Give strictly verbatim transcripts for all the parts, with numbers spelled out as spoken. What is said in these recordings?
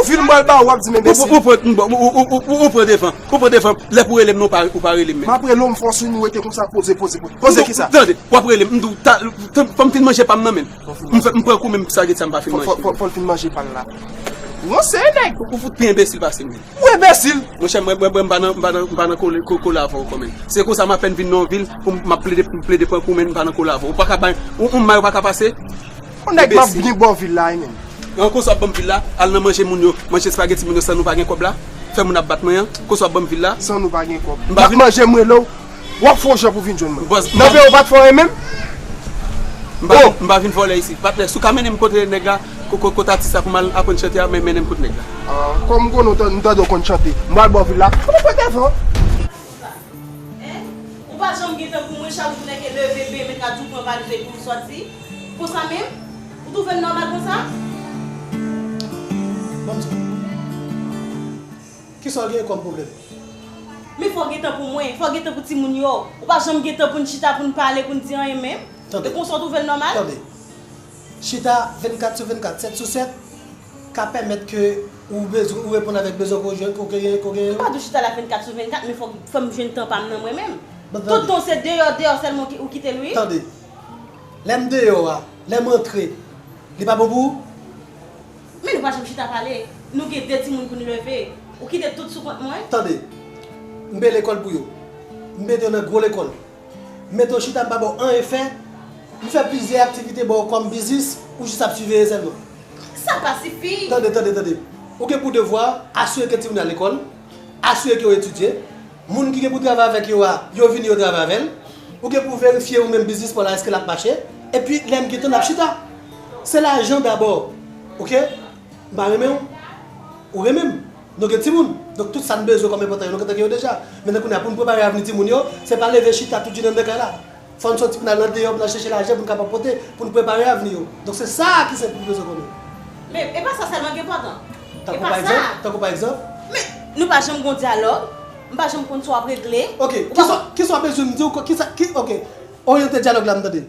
Vil m pral ba ou, w ap di m enbesil. Ou pran devan, ou pran devan. Lè pou rele m non, ou pa rele m menm. M ap rele w, m fòse nou rete konsa, poze, poze, poze. Poze kisa? Tande, w ap rele m, m di w, fò m fin manje pa m nan men m. M pran kou menm, sa gen sa m pa fin manje. Fò l fin manje pa l la. Ou ranse, nèg. Ou fout pi enbesil pase m. Ou enbesil. Monchè, mwen, mwen, mwen, m pa nan, m pa nan, m pa nan kole, ko-, kole avè w kòmèn. Se konsa m apèn vin nan yon vil, pou m, m ap plede, plede pran kou, men m pa nan kole avè w. Ou pa ka bay, yon, yon may ou pa ka pase? Yon nèg m ap byen ba w vil la, wi, menm. An konsa w ap ban m vil la, al nan manje moun yo, manje espageti moun yo san nou pa gen kòb la, fè moun ap bat mwen an, konsa w ap ban m vil la. San nou pa gen kòb. M ap manje m rele w, w ap fè yon jan pou vin jwenn mwen. Nan peyi w pa t fè anyen menm? M pa, m pa vin vòlè isit. Patnè, si w ka mennen m kote nèg la, ko-, ko-, kote atis la pou m al aprann chante a, men mennen m kote nèg la. Ah, kòm m konnen w tan-, m tande w konn chante, m pral ba w vil la. Kòman w fè devan? Hein? Ou pa janm gen tan pou mwen, chak jou nèg leve, ben, met la, tou pran valiz li pou l sòti. Konsa menm? Ou twouve l nòmal konsa? Ban m di w. Kisa w genyen kòm pwoblèm? Men fò w gen tan pou mwen, fò w gen tan pou timoun yo. Ou pa janm gen tan pou n chita, pou n pale, pou n di anyen menm. Tande. E konsa w twouve l nòmal? Tande. Chita vennkat sou vennkat, sèt sou sèt, ka pèmèt ke ou bezwen, ou reponn avèk bezwen ke w jwenn, ke w genyen, ke w genyen yo. M pa di w chita la vennkat sou vennkat, men fò, fò m jwenn tan pa m nan mwen menm. Tout tan se deyò, deyò sèlman ou ki-, ou kite l, wi. Tande. Lè m deyò a, lè m antre, li pa bon pou ou? Men nou pa janm chita pale. Nou gen de timoun pou n leve. Ou kite tout sou kont mwen? Tande. M peye lekòl pou yo. M mete yo nan gwo lekòl. M mete yo chita, m pa ba w anyen fè. M fè plizyè aktivite ba w kòm biznis, ou jis ap siveye sèlman. Sa pa sifi. Tande, tande, tande. Ou gen pou devwa asire ke timoun yo al lekòl, asire ke yo etidye. Moun ki gen pou travay avèk yo a, yo vini, yo travay avè l. Ou gen pou verifye ou menm biznis pa w la, èske l ap mache. Epi, lè m gen tan, n ap chita. Se lajan dabò. Oke? M pa renmen w, ou renmen m. Nou gen timoun. Donk, tout sa n bezwen kòm enpòtan yo, nou gentan gen yo deja. Mentnan, kounye a, pou n prepare avni timoun yo, se pa leve chita tout jounen anndan kay la. Fò n soti pou n al andeyò, pou n al chèche lajan, pou n kapab pote, pou n prepare avni yo. Donk, se sa ki se pou bezwen konnen. Men, e pa sa sèlman ki enpòtan. E pa sa. Tankou pa egzanp? Men, nou pa janm gon dyalòg. M pa janm konn sa w ap regle. Oke, kisa, kisa w bezwen m di w, kisa, ki, oke. Oryante dyalòg la, m tande.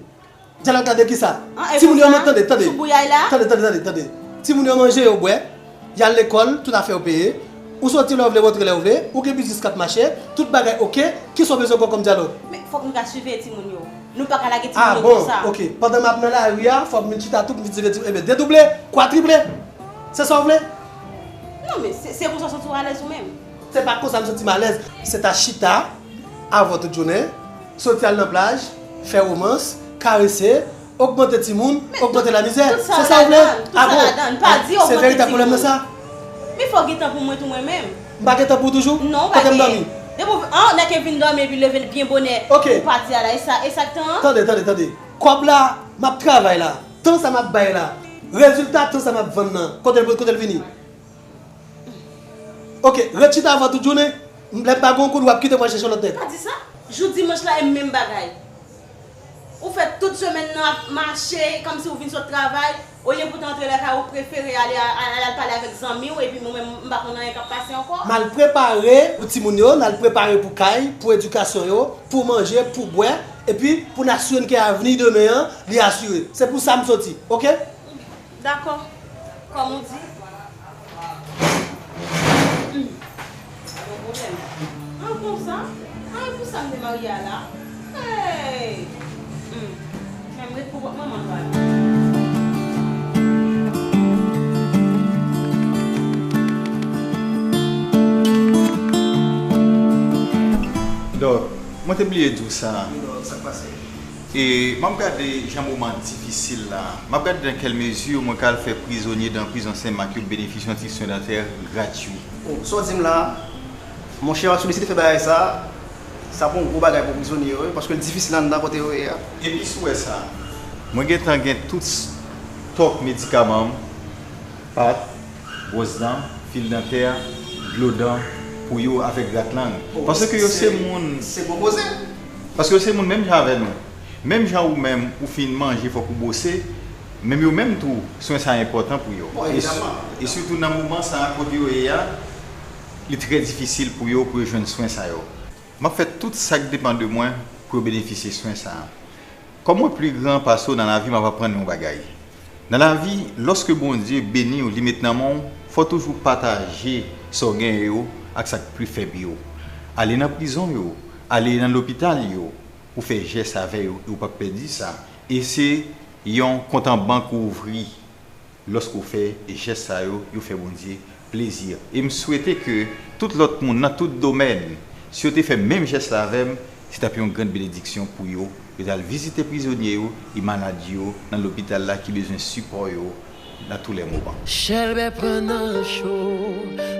Dyalòg la de kisa? Timoun yo manje, tande, tande. Tande, tande, tande, tande. Timoun yo manje, yo bwè, y al lekòl, tout afè yo peye. Ou soti lè w vle, w antre lè w vle, ou gen biznis k ap mache, tout bagay oke, kisa w bezwen ankò kòm dyalòg? Men fòk nou ka siveye timoun yo. Nou pa ka lage timoun yo konsa. Ah bon, oke. Pandan m ap nan lari a, fòk m vin chita tou, m vin siveye timoun. Ebyen, dedouble, kwatriple. Se sa w vle? Non, men se, se konsa w santi w alèz ou menm. Se pa konsa m santi m alèz. Se ta chita avè w tout jounen, soti al nan plaj, fè womans, karese, ogmante timoun, ogmante lamizè. Se sa w vle? Ah bon? Se veritab pwoblèm nan sa? Men fò w gen tan pou mwen tou mwen menm. M pa gen tan pou w toujou? Non, w pa gen. Kote m dòmi? Depi w, an, nèg ke vin dòmi epi leve l byen bonè, ou pati a la, e sa, e sa k tan an? Tande, tande, tande. Kòb la, m ap travay la. Tan sa m ap bay la. Rezilta tan sa m ap vann nan. Kote l, kote l vini? Oke, ret chita avè w tout jounen. Lè m pa gen yon goud, w ap kite m al chèche yon lòt nèg. Pa di sa. Jou dimanch la, e menm bagay. Ou fè tout semèn nan ap mache, kòmsi ou vin sot travay. Olye pou w ta antre lakay ou, ou prefere ale a, a, al pale avèk zanmi w, epi mwen menm, m pa konn anyen k ap pase ankò. M al prepare pou timoun yo, n al prepare pou kay, pou edikasyon yo, pou manje, pou bwè, epi pou n asire n ke avni demen an, li asire. Se pou sa m soti, oke? Dakò. Kòm ou di. Hmm. Pa gen pwoblèm. An konsa? An, e pou sa m te marye a la? Hey! Hmm. Menm ret pou pwòp manman nou ale. Dòk, mwen te bliye di w sa. Dòk, sa k pase? E m ap gade jan moman an difisil la. M ap gade dans quelle mesure mwen ka al fè prizonye dan prizon Sen Mak yo benefisye yon ti swen dantè gratui. Oh, sa w di m la, monchè, w ap solisite fè bagay sa, sa pou yon gwo bagay pou prizonye yo, wi, paske l difisil anndan kote yo ye a. Epi si w wè sa, mwen gentan gen tout stòk medikaman m, pat, bwòs dan, fil dantè, dlo dan pou yo avèk gratlang. Oh, paske yo se moun. Se gwo koze. Paske yo se moun menm jan avè nou. Menm jan ou menm, ou fin manje, fòk ou bwose, menm yo menm tou, swen sa a enpòtan pou yo. Bon, evidaman. E sitou nan moman sa a, kote yo ye a, li trè difisil pou yo, pou yo jwenn swen sa yo. M ap fè tout sa k depann de mwen pou yo benefisye swen sa a. Kòm mwen pli gran pase w nan lavi, m ap aprann nou yon bagay. Nan lavi, lòske Bondye beni w, li met nan men w, Fò w toujou pataje sa w genyen yo ak sa k pi fèb yo. Ale nan prizon yo, ale nan lopital yo, ou fè jès avè yo e ou p ap pèdi sa. E se yon kont an bank ou ouvri lòske w fè jès sa yo, yo fè Bondye plezi. E m swete ke tout lòt moun nan tout domèn, si yo te fè menm jès la avè m, se t ap yon grann benediksyon pou yo. Yo t al vizite prizonye yo e malad yo nan lopital la ki bezwen sipò yo à tous les moments. Chèlbè pran nan cho,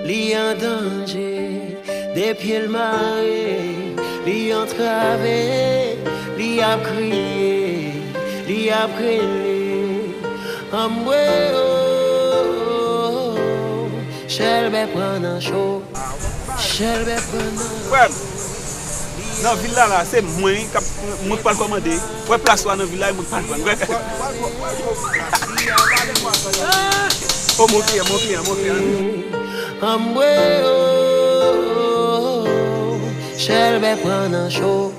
li an danje. De pye l mare, li antrave, li ap kriye, li ap rele. Anmwe o, Chèlbè pran nan cho. Chèlbè pran nan Frè m, nan vil la la, se mwen k ap, mwen k pral kòmande. Wè plas ou a nan vil la, e mwen k pral pran. Wè. O, mon kliyan, mon kliyan, mon kliyan. Anmwe o, Chèlbè pran nan cho.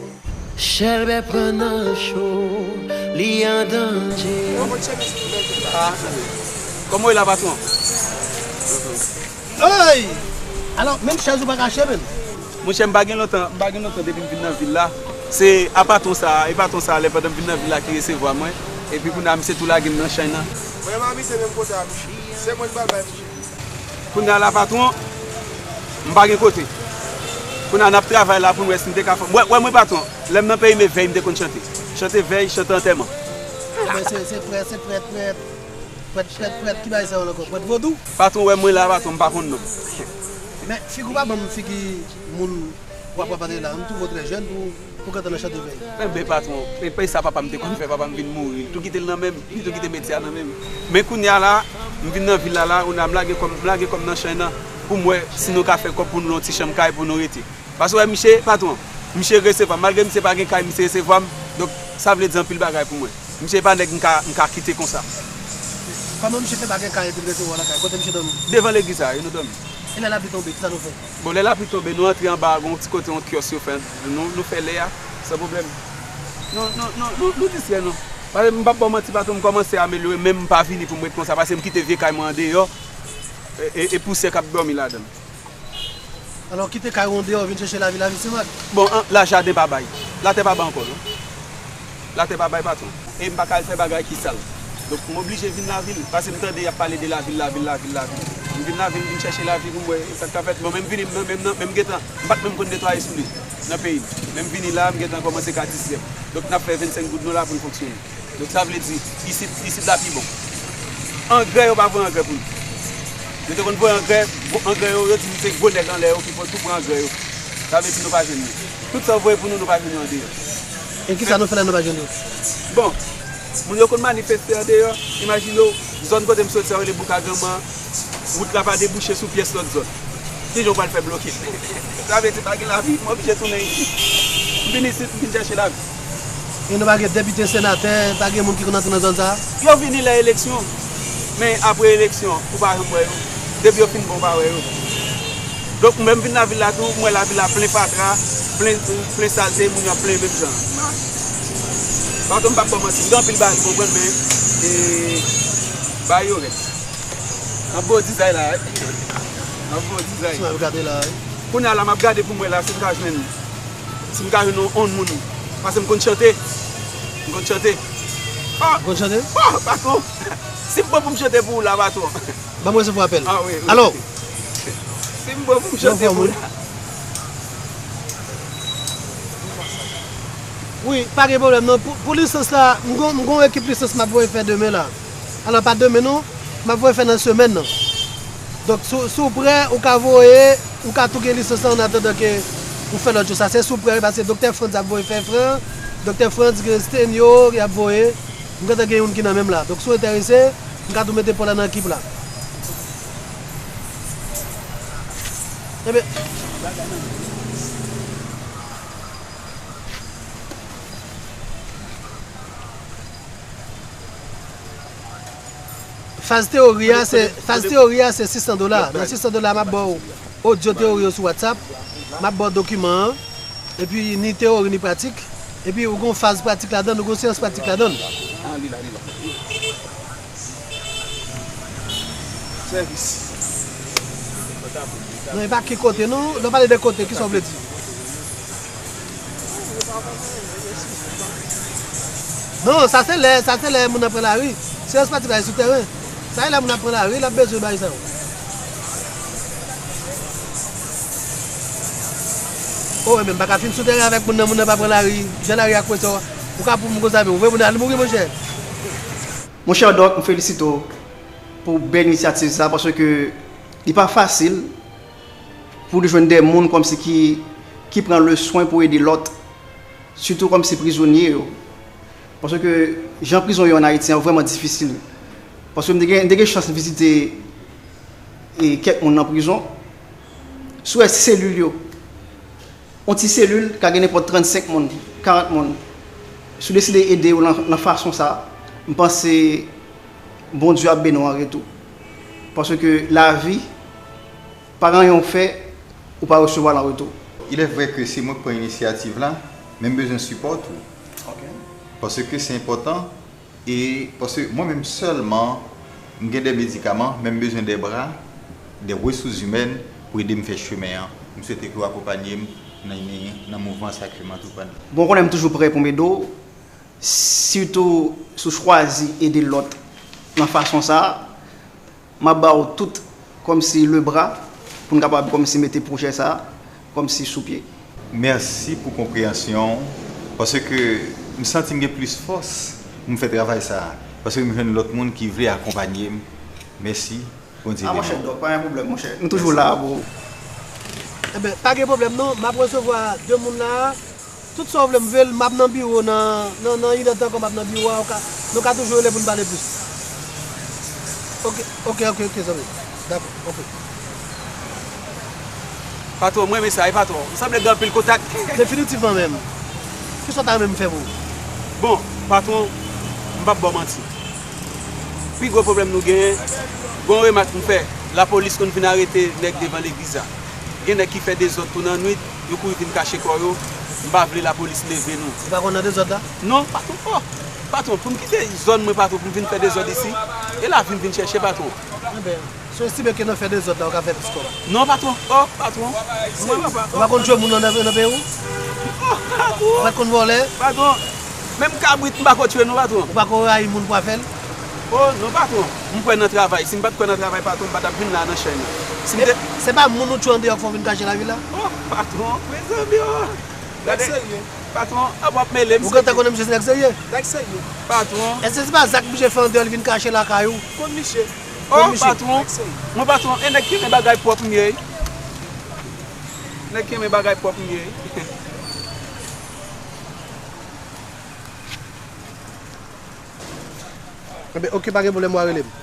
Chèlbè pran nan cho, li an danje. Ah, kòman w ye la, patwon? Oy! Alò, menm chèz ou pa kache, menm. Monchè, m pa gen lontan, m pa gen lontan depi m vin nan vil la. Se a patwon sa, e patwon sa, lè pandan m vin nan vil la ki resevwa mwen. Epi kounye a, misye tou lage m nan chay nan. Mwen m abite menm kote a, monchè. Se mwen k ba l bay, monchè. Kounye a la, patwon, m pa gen kote. Kounye a, n ap travay la pou n wè si n te ka fè. Wè, wè mwen, patwon, lè m nan peyi m, e vèy m te konn chante. Chante vèy, chante antèman. Men se, se prèt, se prèt, prèt. Prèt, prèt, prèt, ki bagay sa yo ankò? Prèt vodou? Patwon, wè mwen la, patwon, m pa konn non. Men, figi w pa ban m figi moun w ap, w ap pale la. M twouve w trè jèn pou, pou w gentan nan chante vèy. Enben, patwon, e pa sa papa m te konn fè, papa m vin mouri. Li tou kite l nan men m, li tou kite metye a nan men m. Men kounye a la, m vin nan vil la la, kounye a m lage kò m, m lage kò m nan chay nan, pou m wè si nou ka fè kòb pou nou nan yon ti chanm kay pou nou rete. Paske w wè misye, patwon, misye resevwa m. Malgre misye pa gen kay, misye resevwa m. Donk, sa vle di anpil bagay pou mwen. Misye pa nèg m ka, m ka kite konsa. Kòman misye fè pa gen kay epi l resevwa w lakay? Kote misye dòmi? Devan legliz la, e nou dòmi. E lè lapli tonbe, kisa nou fè? Bon, lè lapli tonbe, nou antre anba, gen yon ti kote, yon kyòs yo fè, nou, nou fè lè a, san pwoblèm. Nou, nou, nou, nou, nou distrè nou. Paske m p ap ba w manti, patwon, m kòmanse amelyore, men m pa vini pou m ret konsa, paske m kite vye kay mwen andeyò, e, e, e pousyè k ap dòmi ladan l. Alò, kite kay ou andeyò, vin chèche lavi, lavi se mal. Bon, an, la jaden pa bay. Latè pa bay ankò, non. Latè pa bay, patwon. E m pa ka al fè bagay ki sal. Donk, m oblije vin lavil, paske m tande y ap pale de lavil, lavil, lavil, lavil. M vin lavil, m vin chèche lavi pou m wè sa k ka fèt. Bon, men m vini, men, men, men m gentan, m pa t menm konn netwaye soulye nan peyi m. Men m vini la, m gentan kòmanse ka distrè m. Donk, n ap fè vennsenk goud nou la pou n fonksyone. Donk, sa vle di, isit, isit la pi bon. Angrè, yo pa voye angrè pou nou. Yo te konn voye angrè, gwo angrè yo, yo di se gwo nèg anlè yo ki pran, tou pran angrè yo. Sa vle di nou pa jwenn yo. Tout sa yo voye pou nou, nou pa jwenn yo andeyò. E kisa nou fè la nou pa jwenn yo? Bon, moun yo konn manifeste andeyò, imajine w, zòn kote m soti a, yo rele Bouk a Granma, wout la pa debouche sou pyès lòt zòn. Kijan w pral fè bloke? Sa vle di pa gen lavi, m oblije tounen isit. M vin isit, m vin chèche lavi. E nou pa gen depite, senatè, pa gen moun ki konn antre nan zòn sa a? Yo vini lè eleksyon. Men apre eleksyon, ou pa janm wè yo. Depi yo fin bon, ou pa wè yo. Donk, mwen menm vin lavil la tou, m wè lavil la plen fatra, plen, plen salte, moun yo ap plenyen menm jan. Patwon, m p ap ba w manti, m gen anpil bagay pou konprann, men, e, bagay yo rèd. M ap ba w dizay la, wi. M ap ba w dizay. Si m ap gade la, wi. Kounye a la, m ap gade pou m wè la si m ka jwenn, si m ka jwenn yon, yon moun. Paske m konn chante. M konn chante. Oh! Ou konn chante? Oh, patwon! Si m bon pou m chante pou ou la, patwon. Ban m resevwa apèl. Ah, wi, wi. Alo? Si m bon pou m chante pou ou la. Wi, pa gen pwoblèm non. Pou, pou lisans la, m gon, m gon ekip lisans m ap voye fè demen la. Alò, pa demen non, m ap voye fè nan semèn nan. Donk, si, si w prè, ou ka voye, ou ka tou gen lisans la annatandan ke ou fè lòt jou sa. Se si w prè, wi, paske Doktè Frantz ap voye fè fran, Doktè Frantz gen Stenyo, y ap voye. M gentan gen youn ki nan men m la. Donk, si w enterese, m ka tou mete pa w la nan ekip la. Ebyen, faz teyori a, se, faz teyori a, se sis san dola. Nan sis san dola, m ap ba w odyo teyori yo sou WhatsApp. M ap ba w dokiman an. Epi, ni teyori, ni pratik. Epi, ou gon faz pratik ladan l, ou gon seyans pratik ladan l. Ah, li la, li la. Sèvis. Non, e pa ki kote, non. Lè w pale de kote, kisa w vle di? Non, sa se lè, sa se lè moun nan pran lari. Se responsablite la sou tèren. Sa e lè moun ap pran lari, l ap bezwen bay sa yo. O, men m pa ka fin sou tèren avèk moun nan, moun nan pa pran lari. Jan lari a kwè sa, ou ka pou m konsa, men ou vre moun nan al mouri, monchè. Monchè Doc, m felisite w pou bèl inisyativ sa, paske li pa fasil pou nou jwenn de moun kòmsi ki, ki pran le swen pou ede lòt, sitou kòmsi prizonye yo. Paske jan prizon yo an Ayiti an vrèman difisil. Paske m te gen, m te gen chans vizite, e, kèk moun nan prizon. Si w wè selil yo, yon ti selil ka gen nenpòt trannsenk moun, karant moun. Si w deside ede yo nan, nan fason sa, m panse Bondye ap beni w an retou. Paske lavi, pa gen anyen w fè, ou pa resevwa l an retou. Il est vrai que se mwen k pran inisyativ la, men m bezwen sipò tou. Ok. Paske se enpòtan, e paske mwen menm sèlman, m gen de medikaman, men m bezwen de bra, de resous imèn pou ede m fè chemen an. M swete ke w akonpanye m nan, nan mouvman sa ke m antreprann. Bon, konnen m toujou prè pou m ede w, sitou si w chwazi ede lòt nan fason sa a. M ap ba w tout kòmsi le bra pou n kapab kòmsi mete pwojè sa a kòmsi sou pye. Mèsi pou konpreyansyon w, paske m santi m gen plis fòs pou m fè travay sa a, paske m jwenn lòt moun ki vle akonpanye m. Mèsi, Bondye beni w. A, monchè Dòk, pa gen pwoblèm, monchè. Nou toujou la pou ou. Enben, pa gen pwoblèm non, m ap resevwa de moun la a. Tout sa w vle m vle l, m ap nan biwo nan, nan, nan inèdtan ankò m ap nan biwo a, ou ka, nou ka toujou rele pou n pale plis. Ok, ok, ok, ok, zanmi. Dakò, ok. Patwon, m renmen sa, wi, patwon. M sanble gen anpil kontak. Definitivman menm. Kisa w ta renmen m fè pou ou? Bon, patwon, m p ap ba w manti. Pi gwo pwoblèm nou genyen, gen yon remak m fè, lapolis konn vin arete nèg devan legliz la. Gen nèg ki fè dezòd tou nan nwit, yo kouri vin kache kò yo, m pa vle lapolis leve nou. Ou pa konn nan dezòd la? Non, patwon. Oh! Patwon, pou m kite zòn mwen, patwon, pou m vin fè dezòd isi, e lavi m vin chèche, patwon. Enben, si w estime ke nan fè dezòd la, ou ka fè plis kòb? Non, patwon. Oh, patwon. Mwen, papa. Ou pa konn tchwe moun nan, nan peyi w? Oh, patwon. Ou pa t konn vòlè? Patwon, menm kabrit, m pa ko tchwe, non, patwon. Ou pa ko rayi moun pou afè l? Oh, non, patwon. M kwè nan travay. Si m pa t kwè nan travay, patwon, m pa t ap vin la nan chay nan. Si m te... Se pa moun ou tchwe andeyò k fè w vin kache lavil la? Oh, patwon, mezanmi, oh. Gade. Nèg serye. Patwon, a w ap mele m. Ou gentan konnen misye se nèg serye? Nèg serye. Patwon. Èske se pa zak misye fè andeyò, li vin kache lakay ou? Konn misye. Oh, patwon. Nèg serye. Mwen, patwon, e nèg ki renmen bagay pwòp m ye, wi. Nèg ki renmen bagay pwòp m ye, wi. Enben, ok, pa gen pwoblèm, w a rele m.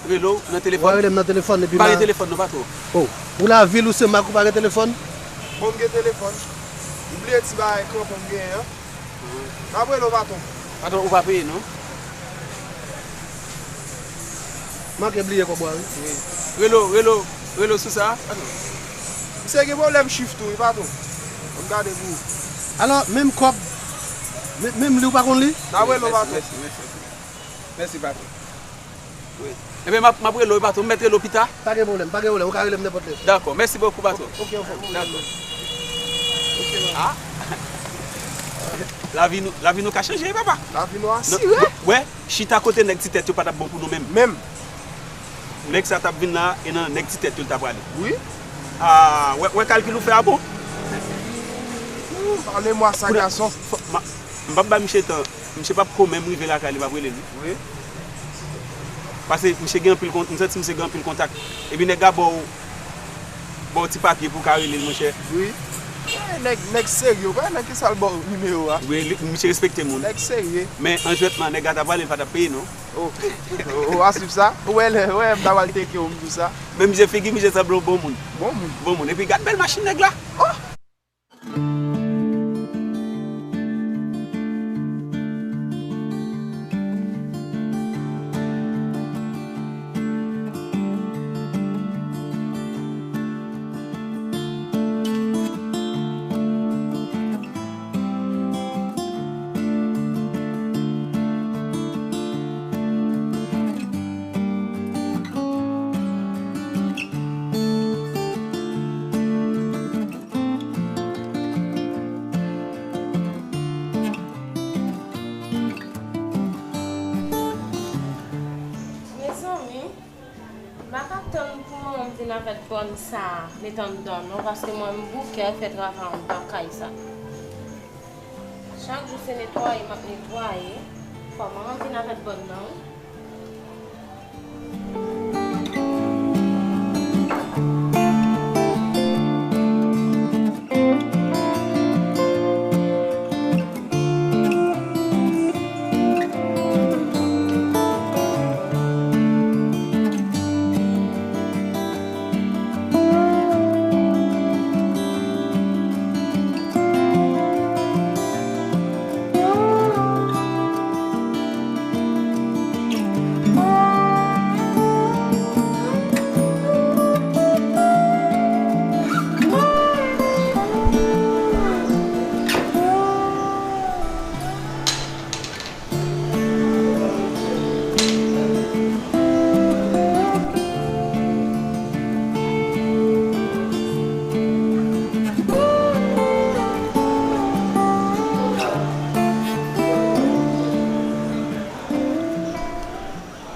Rele w nan telefòn? W a rele m nan telefòn, epi m pa gen telefòn, non, patwon. Oh, pou lavil ou se mak ou pa gen telefòn? Bon, m gen telefòn. M bliye ti bagay kranpon m genyen an. M ap rele w, patwon. Patwon, ou pa peye, non? Manke bliye kòb ou a, wi. Wi. Rele w, rele w, rele w sou sa, patwon. Misye gen pwoblèm chif tou, wi, patwon. Ann gade pou ou. Alò, menm kòb, men-, menm li ou pa konn li? N a rele w, patwon. Mèsi, mèsi, mèsi. Mèsi, patwon. Wi. Enben, m ap, m ap rele w, patwon. M mèt rele w pita? Pa gen pwoblèm, pa gen pwoblèm. Ou ka rele m nenpòt lè. Dakò, mèsi bokou, patwon. Ok, anfòm. Dakò. Ok, man. Ah! Lavi nou, lavi nou ka chanje, wi, papa. Lavi nou asire. Wè, chita kote nèg ti tèt yo pa t ap bon pou nou menm. Menm. Nèg sa t ap vin la, e nan nèg ti tèt yo l ta prale. Wi. Ah, wè, wè kalkil ou fè a bon. Parle-moi ça, garçon. Fò, ma, m p ap bay misye tan. Misye p ap ko menm rive lakay li, m ap rele li. Wi. Paske misye gen anpil kont-, m santi misye gen anpil kontak. Epi nèg la ba w, ba w ti papye pou w ka rele l, monchè. Wi. Eh, nèg, nèg serye, ou pa wè nan kisa l ba w nimewo a? Wi, li, misye respekte moun. Nèg serye. Men an jwètman, nèg la ta prale, l pa t ap peye, non. Oh. Ou a swiv sa? Ou wè lè, ou wè m ta pral teke w, m di w sa. Men misye figi, misye sanble yon bon moun. Bon moun. Bon moun. Epi gad bèl machin nèg la. Oh! Zanmi, m pa ka tann pou manman m vin avèk bòn sa a, met anndan non, paske mwen m bouke al fè travay anndan kay sa. Chak jou se netwaye m ap netwaye. Fò manman m vin avèk bòn nan wi.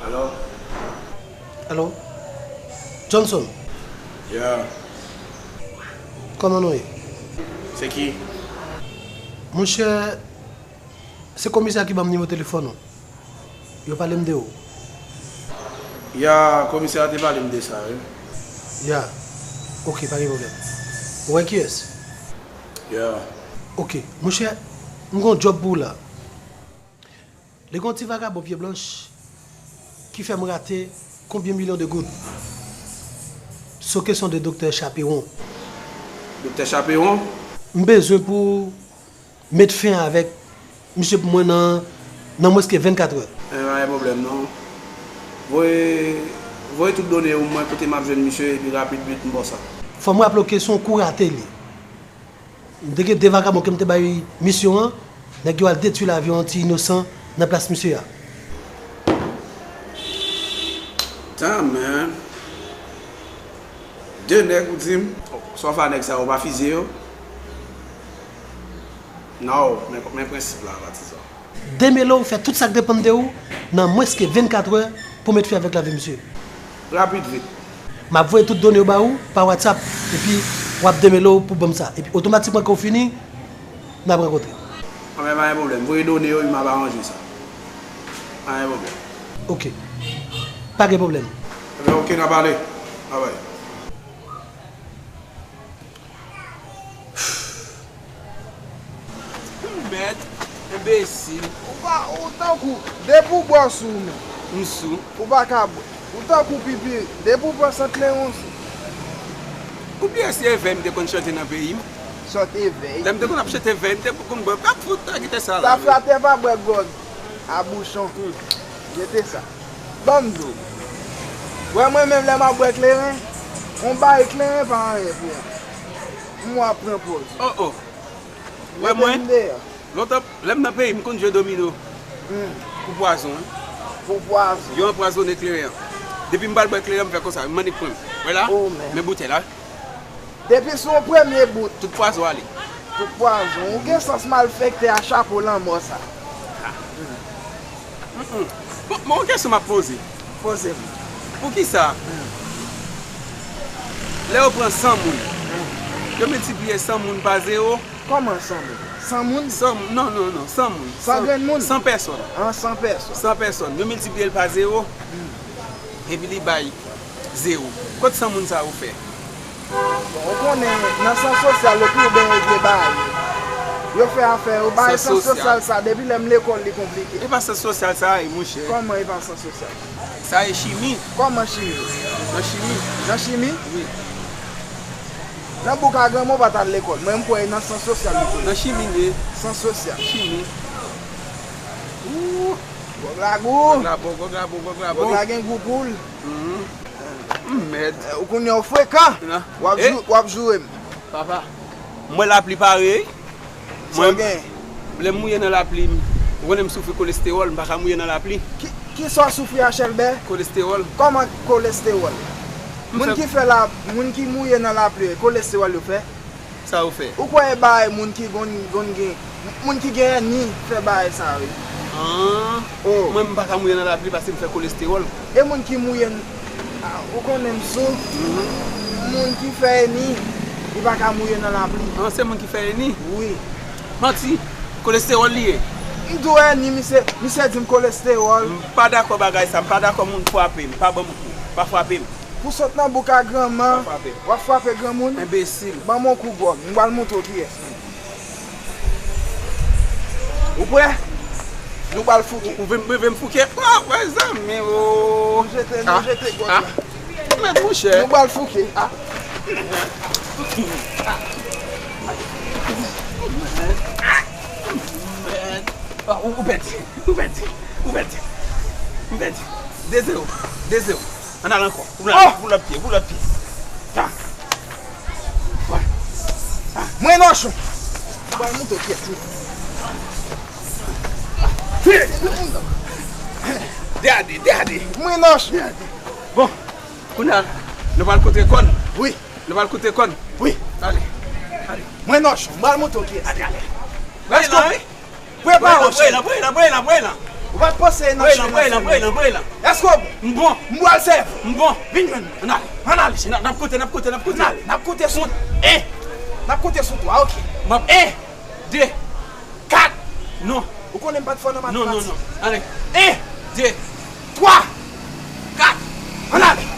Alo? Alo? Johnson? Yeah. Kòman nou ye? Se ki? Monchè, se komisè a ki ban m nimewo telefòn ou. Yo pale m de ou. Ya, komisè a te pale m de sa, wi. Ya. Ok, pa gen pwoblèm. Ou wè kiyès? Ya. Ok, monchè, m gen yon djòb pou ou la. Li gen yon ti vagabon pye blanch ki fè m rate konbyen milyon de goud sou kesyon de doktè Chapewon. Doktè Chapewon? M bezwen pou met fen avèk misye pou mwen nan, nan mwens ke vennkat è. Eh, pa gen pwoblèm non. Voye, voye tout done yo mwen kote m ap jwenn misye epi rapid vit m ba w sa. Fò m raple w ke se yon kou rate li. M te gen de vagabon ke m te bay misyon an, nèg yo al detwi lavi yon ti inosan nan plas misye a. Damn, man. De nèg ou di m? Sa w fè a nèg sa yo pa fizye yo? No, men, men prensip la, patizan. Demele w fè tout sa k depann de ou nan mwens ke vennkat è pou w met fen avèk lavi misye. Rapid vit. M ap voye tout done yo ba ou pa WhatsApp, epi w ap demele w pou ban m sa. Epi otomatikman ke w fini, n ap rankontre. Anben, pa gen pwoblèm. Voye done yo, epi m ap aranje sa. Pa gen pwoblèm. Ok. Pa gen pwoblèm. Anben, ok, n a pale. Babay. Mèd, enbesil. Ou pa, ou tankou, depi w bwè w sou ou menm. M sou. Ou pa ka bwè. Ou tankou pipi, depi w pran sant kleren w sou. Ou bliye se evèy m te konn chante nan peyi m? Chante evèy? Lè m te konn ap chante evèy, m te konn bwè, pa fout ak gitè sa la. Tafya te pa bwè gwòg a bouchon. Hmm. Jete sa. Ban m di w. Wè mwen menm lè m ap bwè kleren, yon bagay kleren pa anyen pou mwen. M wè ap pran pòz. Oh, oh. Wè mwen, lontan, lè m nan peyi, m konn jwe domino. Hmm. Pou pwazon, wi. Pou pwazon. Yo anpwazonnen kleren an. Depi m pral bwè kleren, m fè konsa, m annik pran. Wè la? Oh, men. Men boutèy la. Depi sou yon premye bout. Tout pwazon ale. Tout pwazon. Ou gen sans malfektè a chapo lanmò sa. Ah. Mm, mm. Bon, bon, yon kesyon m ap poze. Poze m. Poukisa lè yo pran san moun, yo miltipliye san moun pa zewo? Kòman san moun? San moun? San moun, non, non, non, san moun. San grenn moun? San pèsòn. An, san pèsòn. San pèsòn. Yo miltipliye l pa zewo. Hmm. Epi li bay zewo. Kot san moun sa yo fè? Bon, ou konnen, nan sans sosyal, yo toujou byen regle bagay yo. Yo fè afè yo, bagay sans sosyal sa, depi lè m lekòl, li konplike. E pa sans sosyal sa ye, monchè. Kòman e pa sans sosyal? Sa e chimi. Kòman chimi? Nan chimi. Nan chimi? Wi. Nan bouk a granmoun pa t al lekòl. Mwen, m kwè e nan sans sosyal li te ye. Nan chimi li ye. Sans sosyal. Chimi. Ooh. Gwòg la gou. Gwòg la bon, gwòg la bon, gwòg la bon. Gwòg la gen gou pou l. Mhm. M mèd. Eh, ou konnen w frekan. W ap jou-, w ap joure m. Papa, m wè lapli pare. Sa w gen? Lè m mouye nan lapli, m, ou konnen m soufri kolestewòl, m pa ka mouye nan lapli. Ki, kisa w soufri a, Chèlbè? Kolestewòl. Kòman kolestewòl? Moun ki fè la, moun ki mouye nan lapli, kolestewòl yo fè? Sa yo fè? Ou kwè e bagay moun ki gon, gon gen, moun ki gen ènmi fè bagay sa yo ye? Ah, Oh. Mwen, m pa ka mouye nan lapli paske m fè kolestewòl. E moun ki mouye n- ah, ou konnen m sou. Moun ki fè eni, li pa ka mouye nan lapli. Ah, se moun ki fè eni? Wi. Manti. Kolestewòl li ye. M tou eni, misye, misye di m kolestewòl. M pa dakò bagay sa, m pa dakò moun frape m, pa ban m kou, pa frape m. Pou sot nan bouk a granman, Pa frape. W ap frape granmoun? Enbesil. Ban m yon kou gwòg, m pral montre w kiyès. Ou prè? Nou pral fouke. Ou vle m fouke? Ah, wè zanmi, oh. Nou jete, nou jete gwòg la. Men monchè. Nou pral fouke. Ah. Ah, ou, ou pèdi, ou pèdi, ou pèdi, ou pèdi. De zewo, de zewo. Ann al ankò. Pou lòt, Oh! Pou lòt pye, pou lòt pye. Ah. Mwen nòchon. Mwen monte pyès li. Degade, degade. Mwen nòchon. Bon, kounye a, nou pral kote kòn. Wi, Nou pral kote kòn. wi. Ale, ale. Mwen nòchon. Mwen monte pyès. Ale, ale. Prepare, Prepare w, prepare, prepare, prepare. Ou pa t panse nan Prepare, chen prepare, nan prepare. Èske w bon? M bon, M pral sèvi w. m bon. Vin jwenn mwen. Ann ale. Ann ale. N ap, n ap kote, n ap kote, n ap kote. Ann ale. N ap kote sou. E. N ap kote sou twa, oke. M ap. En, de. Kat. Non. Ou konnen m pa t fò nan Non, non, matematik. Non. Ale. En. De. Twa. Kat. Ann ale.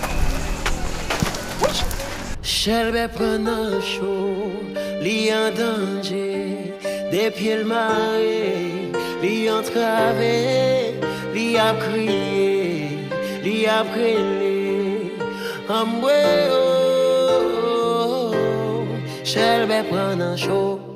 Chèlbè pran nan cho, li an danje. De pye l mare, li antrave, li ap kriye, li ap rele. Anmwe o, Chèlbè pran nan cho.